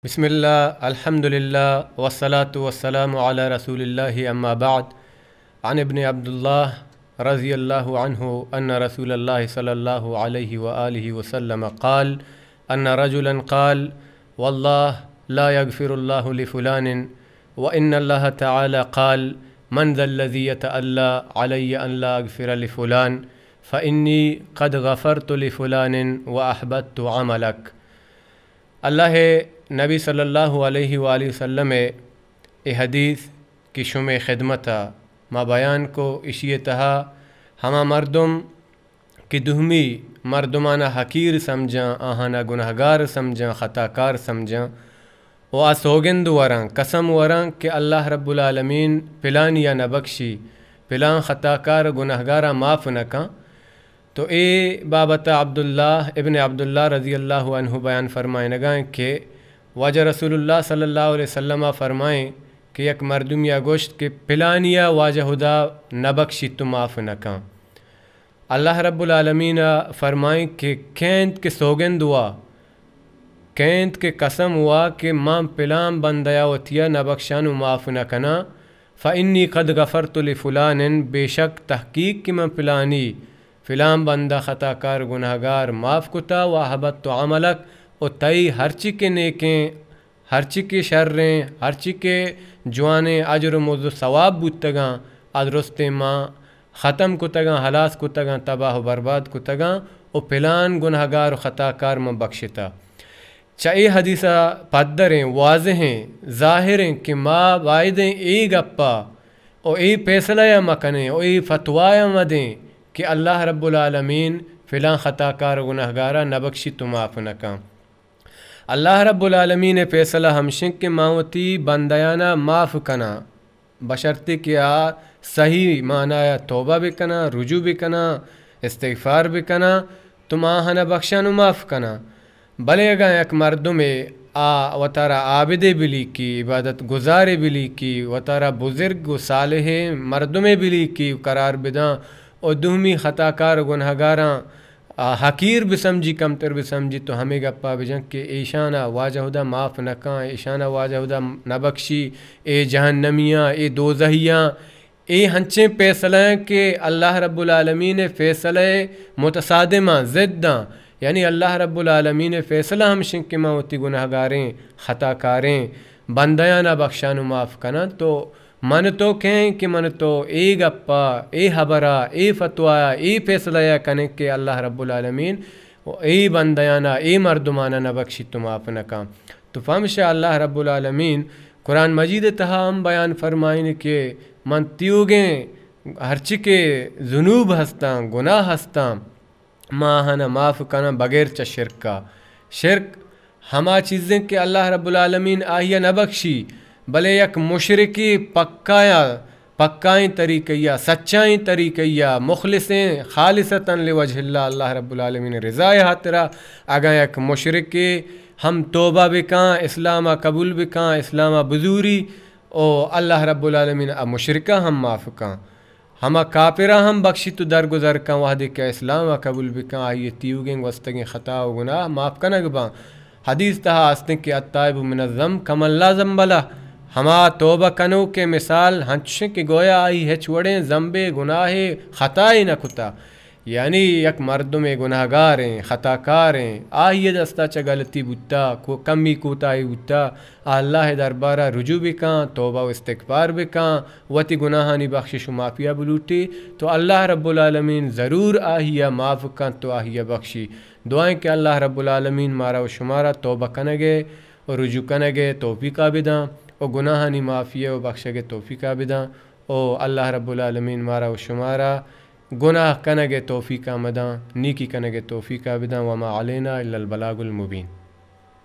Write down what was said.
بسم الله، الحمد لله، والصلاة والسلام على رسول الله، أما بعد. عن ابن عبد الله رضي الله عنه أن رسول الله صلى الله عليه وآله وسلم قال أن رجلا قال: والله لا يغفر الله لفلان، وإن الله تعالى قال: من ذا الذي يتألى علي أن لا أغفر لفلان، فإني قد غفرت لفلان وأحبطت عملك. اللہ ءِ نبی صلی اللہ علیہ وآلہ وسلم ءِ اے حدیث کہ شمے خدمت ءَ ما بیان کو، اشی ءِ تہا ہما مردم کہ دومی مردمانا حقیر سمجھاں، آہانا گناہگار سمجھاں، خطاکار سمجھاں، و آ سوگند وراں، قسم وراں کہ اللہ رب العالمین پلانیا نہ بخشی، پلان خطاکار و گناہگارا معاف نہ کن۔ تو اے بابت ءَ عبداللہ ابن عبداللہ رضی اللہ عنہ بیان فرمائینگا ایں کہ واجہ رسول اللہ صلی اللہ علیہ وسلم ءَ فرمائیں کہ یک مردمیا گوشت کہ پلانیا واجہ ہدا نہ بخشیت و معاف نہ کن۔ اللہ رب العالمین ءَ فرمائیں کہ کینت کہ سوگند وا، کینت کہ قسم وا کہ من پلان بندیا وتیا نہ بخشان و معاف نہ کناں، فإني قد غفرت لفلان، بے شک تحقیق کہ من پلانی، فلان بندہ خطاکار گناہگار معاف کتا، وأحبطت عملك، و تئی ہرچی کہ نیکیں، ہرچی کہ شریں، ہرچی کہ جوانیں اجر و مزد و ثواب بوتگاں، آ درستیں ما ختم کتگاں، ہلاس کتگاں، تباہ و برباد کتگاں، و پلان گناہگار و خطاکار من بخشتا۔ چہ اے حدیث ءَ پدریں، واضحیں، ظاہریں کہ ما بائدیں اے گپ ءَ و اے پیسلہ ءَ مکنیں و اے فتوی ءَ مدیں کہ اللہ رب العالمین فلان خطاکار و گناہگارا نہ بخشیت و معاف نہ کن۔ اللہ رب العالمین ءِ فیصلہ ہمشیں کہ ما وتی بندیانا معاف کناں، بشرطے کہ آ صحیح معنی ءَ توبہ بکناں، رجوع بکناں، استغفار بکناں، تو ما آہانا بخشاں و معاف کناں۔ بلے اگاں یک مردمے آ وتارا عابدے بلیکی، عبادت گزارے بلیکی، وتارا بزرگ و صالحیں مردمے بلیکی قرار بداں و دومی خطاکار و گناہگاراں آ حقیر بسمجھی، کمتر بسمجھی، تو ہمے گپا بجن کہ ایشانا واجہ ہدا معاف نہ کن، ایشانا واجہ ہدا نہ بخشی، اے جہنمیاں، اے دوزہیاں۔ اے ہنچیں پیسلہ ایں کہ اللہ رب العالمین ءِ فیصلہ ءِ متصادم آں، ضد آں۔ یعنی اللہ رب العالمین ءِ فیصلہ ہمشیں کہ من وتی گناہگاریں، خطاکاریں بندیانا بخشان و معاف کناں۔ تو من تو کئیں کہ من تو اے گپا، اے حبرا، اے فتوایا، اے فیصلہیا کنیں کہ اللہ رب العالمین اے بندیانا، اے مردمانا نہ بخشیت و معاف نہ کن؟ تو پمشا اللہ رب العالمین قرآن مجید ءِ تہا ہم بیان فرمائینی کہ من تیوگیں ہرچی کہ ذنوب ہستاں، گناہ ہستاں، ما آہانا معاف کناں بغیر چہ شرکا۔ شرک ہما چیزیں کہ اللہ رب العالمین آہیا نہ بخشی، بلے یک مشرکے پکایا، پکائیں طریقہ یا سچائیں طریقہ یا مخلصیں، خالصتاً لوجہ اللہ، اللہ رب العالمین رضا ءِ خاطرا، اگاں یک مشرکے ہم توبہ بکاں، اسلاما قبول بکاں، اسلاما بزوری، او اللہ رب العالمین آ مشرکا ہم معاف کاں۔ ہما کافرا ہم بخشیت و درگزر کن، وہدے کہ اسلاما قبول بکن، آئی تیوگیں گوستگیں خطا و گناہ معاف کنگ باں۔ حدیث تہا استیں کہ التائب من الذنب کمن لا ذنب لہ، ہما توبہ کنوکے مثال ہنچشیں کہ گویا آئی ہچ وڑیں ذنبے، گناہے، خطائے نہ کتا۔ یعنی یک مردمے گناہگاریں، خطاکاریں، آئی دستا چہ غلطی بوتا، کو-، کمی کوتاہی بوتا، آ اللہ دربارا رجوع بکاں، توبہ و استغفار بکاں، وتی گناہانی بخشش و معافیا بلوٹی، تو اللہ رب العالمین ضرور آہیا معاف کنت و آہیا بخشی۔ دعائیں کہ اللہ رب العالمین مارا و شمارا توبہ کنگے و رجوع کنگے توفیقا بداں و گناہانی معافی و بخشگے توفیقا بداں۔ او اللہ رب العالمین مارا و شمارا گناہ کنگے توفیقا مداں، نیکی کنگے توفیقا بداں۔ وما علینا الا البلاغ المبین۔